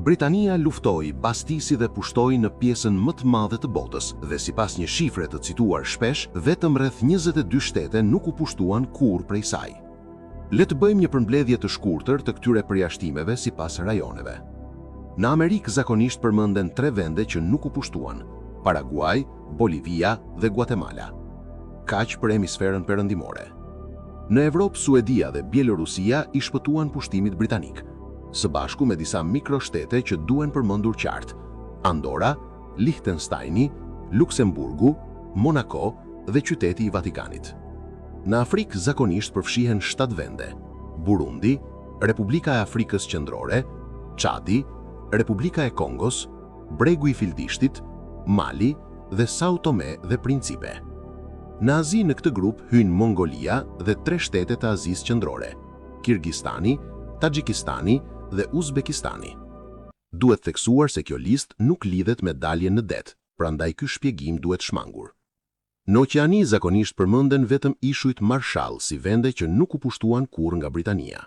Britania luftoi, bastisi dhe pushtoi në pjesën më të madhe të botës dhe sipas një shifre të cituar shpesh, vetëm rreth 22 shtete nuk u pushtuan kurrë prej saj. Le të bëjmë një përmbledhje të shkurtër të këtyre përjashtimeve sipas rajoneve. Në Amerikë zakonisht përmenden tre vende që nuk u pushtuan: Paraguay, Bolivia dhe Guatemala. Kaq për hemisferën perëndimore. Në Evropë, Suedia dhe Bielorusia i shpëtuan pushtimit britanik, së bashku me disa mikroshtete që duen përmendur qartë: Andorra, Liechtensteini, Luksemburgu, Monaco dhe qyteti i Vatikanit. Në Afrikë zakonisht përfshihen 7 vende: Burundi, Republika e Afrikës Qendrore, Çadi, Republika e Kongos, Bregu i Fildishtit, Mali dhe Sao Tome dhe Principe. Në Azi në këtë grup hyjnë Mongolia dhe tre shtete të Azisë Qendrore, Kirgistani, Taxhikistani dhe Uzbekistani. Duhet theksuar se kjo listë nuk lidhet me daljen në det, prandaj ky shpjegim duhet shmangur. Në Oqeani zakonisht përmenden vetëm ishujt Marshall si vende që nuk u pushtuan kurrë nga Britania.